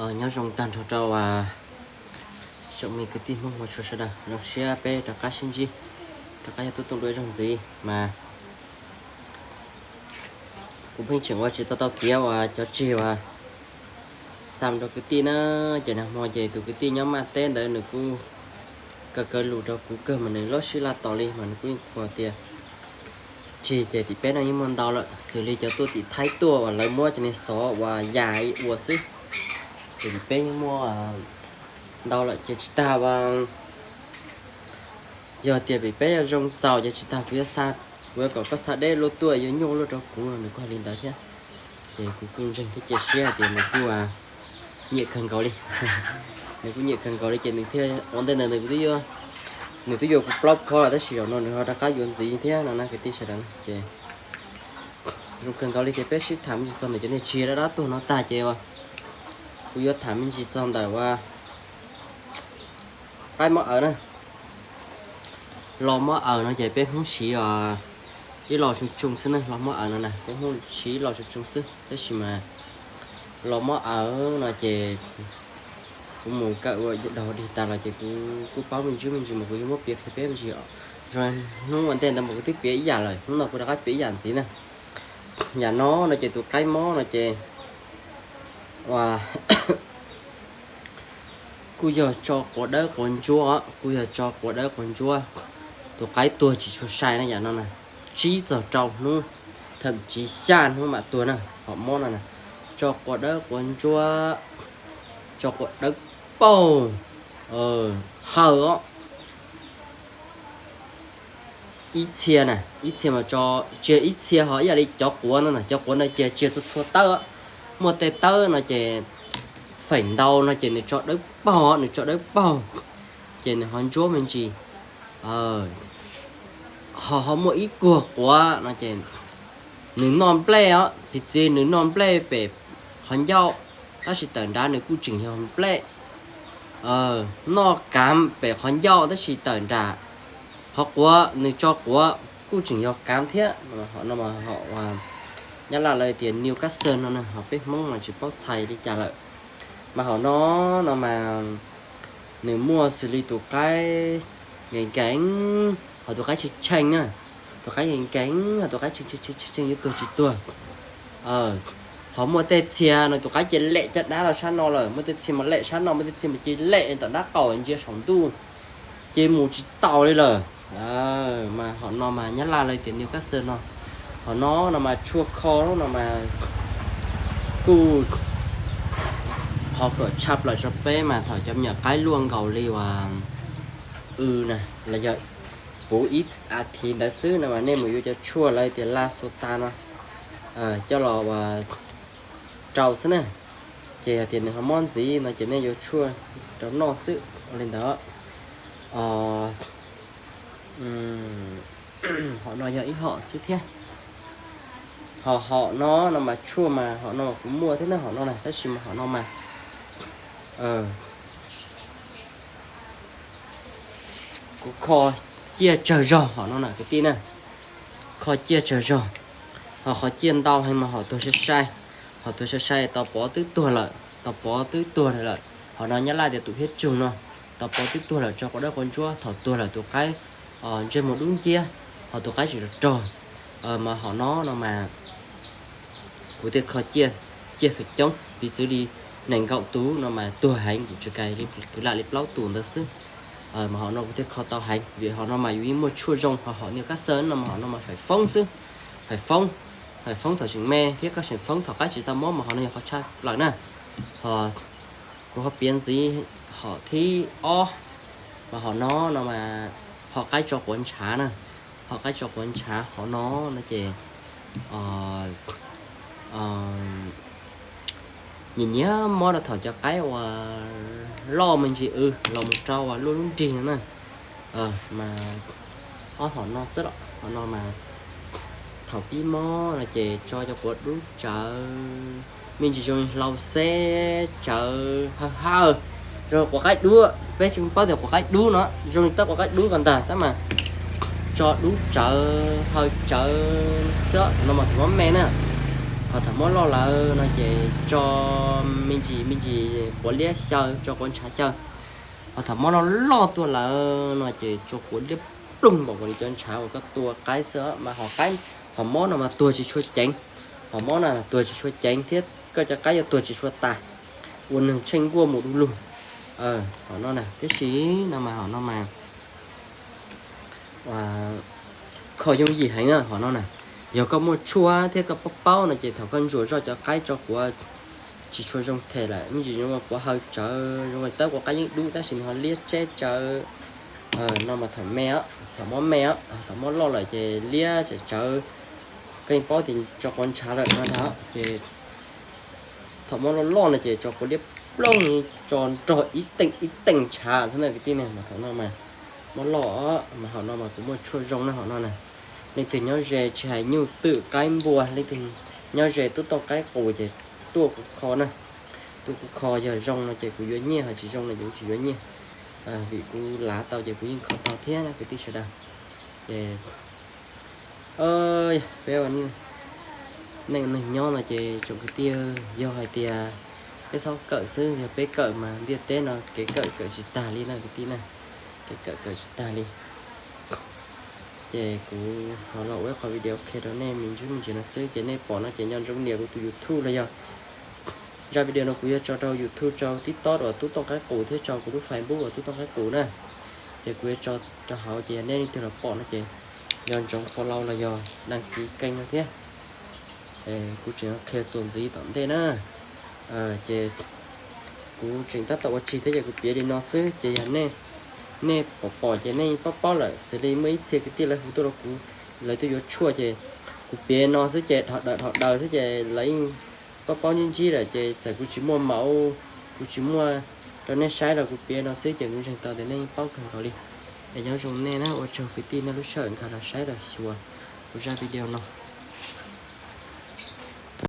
Nyob zoo tag nrho rau tsoom me kwv tij Hmoob ua tshua sawv daws, zoo siab peb rov qab sib ntsib, rov qab yog tuaj tuaj dua ib zaug ntxiv mas kuv pheej tseem ua tsis tau tau tiav uas cov tseg uas xa rau kwv tij na. Ces nag hmo ces tus kwv tij nyob maj teb ntawd nws kuj kaw kaw lus rau kuv kawg mas nws loj sib laj tos li mas nws kuj yeej qhuas tias tseg ces tim peb no yeej muaj ntau lawm, xws li cov tuaj tim Thaib tuaj uas lawv muab cov niag xov uas yam ua xwb, ces tim peb yeej muaj ntau lawm ces tsis tas uas yog tias pem peb yuav zoo txaus ces tsis tas kuv yuav xa, kuv yuav kom koj xa deb luaj tuaj yuav nyuaj luaj rau kuv, nws kuj hais li ntawd thiab. Ces kuv kuj ntseeg thiab cia siab hais tias nws kuj nyiam kawg nkaus li. Nws kuj nyiam kawg nkaus li ces nws thiaj ua ntej ntawd nws kuj twb yuav, nws twb yuav kuv plaub phob lawm tab sis zaum no nws ho rov qab yuav ntxiv thiab no na kwv tij sawv daws. Ces zoo kawg nkaus li ces peb sib tham me ntsis txog ntawm cov niag tseg dab dab tuag no tag ces kuv yuav tham me ntsis txog ntawm uas qaib mob aws na. Los mob aws no ces peb Hmoob siv os, ib los tsoo tsoo xwb na, los mob aws no na peb Hmoob siv ib los tsoo tsoo xwb tab sis mas los mob aws no ces kuv mus kawm ua daug dig tas los ces kuv kuj paub me ntsis me ntsis mas kuv yuav muab piav qhia peb me ntsis. Zoo hnub ua ntej ntawd mas kuv twb piav ib yam lawm, hnub no kuv rov qab piav ib yam ntxiv na. Yam no no ces tus qaib mob no ces uas kuj yog tso quav dawb quav ntsuab, kuj yog tso quav dawb quav ntsuab. Tus qaib tuag tsis tshua sai na yam no na, tsib txog rau hnub, thậm chí xya hnub mam tuag na. Hom mob no na, tso quav dawb quav ntsuab, tso quav dawb paug, haw os. Ib txhia na, ib txhia mas tso, tsiag ib txhia ho ib yam li cov quav no na, cov quav no cia tsiag txhua txhua tawb, muaj tej tawb no ces feem ntau no ces nws tso dawb paug, nws tso dawb paug ces nws ho ntsuab me ntsis. Ho ho muaj ib kuag quav no ces nws noj nplej os, piv txwv nws noj nplej pem qhov ncauj, tab sis tawm nrad nws kuj tseem yog nplej. Noj kav pem qhov ncauj tab sis tawm nram qhov quav nws tso quav kuj tseem yog kav thiab. Hom no mas hom Nyab Laj lawv tias Newcastle no na, ho peb Hmoob mas tsis paub txhais li cas lawm. Mas hom no no mas nws muaj xws li tus qaib nkees nkees, ho tus qaib tshee tshee na, tus qaib nkees nkees ho tus qaib tshee tshee tshee yuav tuag tsis tuag. Ho muaj tej txhia no tus qaib cia lem caj dab rau sab no lawm, muaj tej txhia mas lem sab no, muaj tej txhia mas cia lem tom dab qaum ntsia saum ntuj, ces mus tsis taus li lawm. Mas hom no mas Nyab Laj lawv tias Newcastle no, hom no no mas tshuaj kho no mas kuj qhov kom tshaj plaws rau peb mas thaum cov me nyuam qaib luaj nkaus li uas w na, los yog puv ib as thiv ntawd xwb no mas nej mus yuav cov tshuaj lawv tias la xo tas no coj los rau xwb na. Ces yog tias nws ho mob ntxiv no ces nej yuav tshuaj rau noj xwb li ntawd. Hom no yog ib hom xwb thiab. Ho hom no no mas tshuaj mas hom no kuv muaj thiab na, hom no na, tab sis mas hom no mas kuv kho ciaj tsawg zog hom no na kwv tij na, kho ciaj tsawg zog. Ho qhov ciaj ntau heev mas hom tuag sai sai, hom tuag sai sai tau pov twb tuag lawm, tau pov twb tuag lawm. Hom no Nyab Laj tias tus hiab tsuag no, tau pov twb tuag lawm, tso quav dawb quav ntsuab, thaum tuag lawm tus qaib ntsej muag dub nciab, ho tus qaib tseem rog rog. Mas hom no no mas kuv thiaj kho ciaj, ciaj feem coob, piv txwv li nees nkaum tus no mas tuag heev, kuv tsis kais kwv lam li plaub tus ntawd xwb. Mas hom no kuv thiaj kho tau heev, vim hom no mas yus yeej muaj tshuaj zoo, ho hom Newcastle no mas hom no mas faim foob xwb, faim foob, faim foob thaum tseem me thiab koj tseem foob thaum qaib tsis tau mob mas hom no yog qhov tshaj plaws na. Ho kuv ho piav ntxiv hom thib ob, mas hom no no mas hom qaib tso quav ntshav na, hom qaib tso quav ntshav hom no no ces nyiam nyiam mob rau thaum cov qaib uas loj me ntsis w los mus rau uas luaj lub nrig no na. Mas ob hom no xwb los hom no mas thaum pib mob no ces tso cov quav dub tsawv, me ntsis zoo li hlau xeb tsawv hawj hawj, zoo li quav qaib dub, peb tsis paub tias quav qaib dub no zoo li tab quav qaib dub ko ntag tab mas tso dub tsawv hawj tsawv xwb no mas thaum mob me na. Ho thaum mob loj lawm no ces tso me ntsis me ntsis quav liab xyaw, tso quav ntshav xyaw. Ho thaum mob loj loj tuaj lawm no ces tso quav liab ploog npaum nkaus li cov ntshav uas koj tua qaib xwb mas ho qaib, ho mob no mas tuag tsis tshua ceev. Ho mob no tuag tsis tshua ceev thiab koj cov qaib yuav tuag tsis tshua tas, ua neeg tsheej nkuaj mus du lug. Ho no na, tiam sis no mas ho no mas kho yooj yim heev na ho no na. Yog koj muaj tshuaj thiab koj paub paub no ces thaum koj ntsuas zoj cov qaib tso quav tsis tshua zoo them lawm, me ntsis zoo ua quav haw tsawv, zoo ua tawb quav qaib yeej dub tab sis nws ho liab tseb tsawv. No mas thaum me, thaum mob me, thaum mob loj lawm ces liab tsawv tsawv. Koj yeej paub tias tso quav ntshav lawm no ntag ces thaum mob loj loj no ces tso quav liab ploog, tso nrog ib teem ib teem ntshav xwb na kwv tij ne. Mas thaum no mas mob loj mas hom no mas kuv muaj tshuaj zoo na hom no na. Leej twg nyob ze tsis hais nyuj twm qaib npua, leej twg nyob ze tub tooj qaib qus ces tuaj kuv kho na. Tuaj kuv kho, yog zoo no ces kuv yuav nyiaj, ho tsis zoo no ces kuv tsis yuav nyiaj, vim kuv lav tau ces kuv yeej kho tau thiab na kwv tij sawv daws. Ces peb ua neej neeg nyob no ces tsoom kwv tij, yog hais tias peb txhob kawm xwb, yog peb kawm mas ntiaj teb no kev kawm kawm tsis tag li na kwv tij na. Kev kawm kawm tsis tag li. Ces kuv ho los ua ib qho video qhia rau nej me ntsis me ntsis no xwb ces nej pom no ces nco ntsoov nias kuv tus YouTube los yog zaj video no kuv yuav tso rau YouTube, rau TikTok uas tub tooj qaib qus thiab rau kuv lub Facebook uas tub tooj qaib qus na. Ces kuv yuav tso rau hauv ces yog nej leej twg los pom no ces nco ntsoov follow los yog đăng ký kênh no thiab. Kuv tseem qhia txuas ntxiv tom ntej na. Ces kuv tseem tab tom ua tsis thiab ces kuv piav li no xwb ces yog nej, nej pom pom ces nej paub paub lawm. Xws li muaj ib txhia kwv tij lawv hu tuaj rau kuv, lawv tuaj yuav tshuaj ces kuv piav no xwb ces dhau daws dhau daws xwb ces lawv yeej paub paub ntsib ntsib lawm ces txawm kuv tsis muaj maum, kuv tsis muaj rau nej saib los kuv piav no xwb ces kuv ntseeg tau tias nej yeej paub kawg nkaus li. Es nyob zoo nej na, ua tsaug kwv tij nej lub sij hawm nkag los saib los xyuas kuv zaj video no.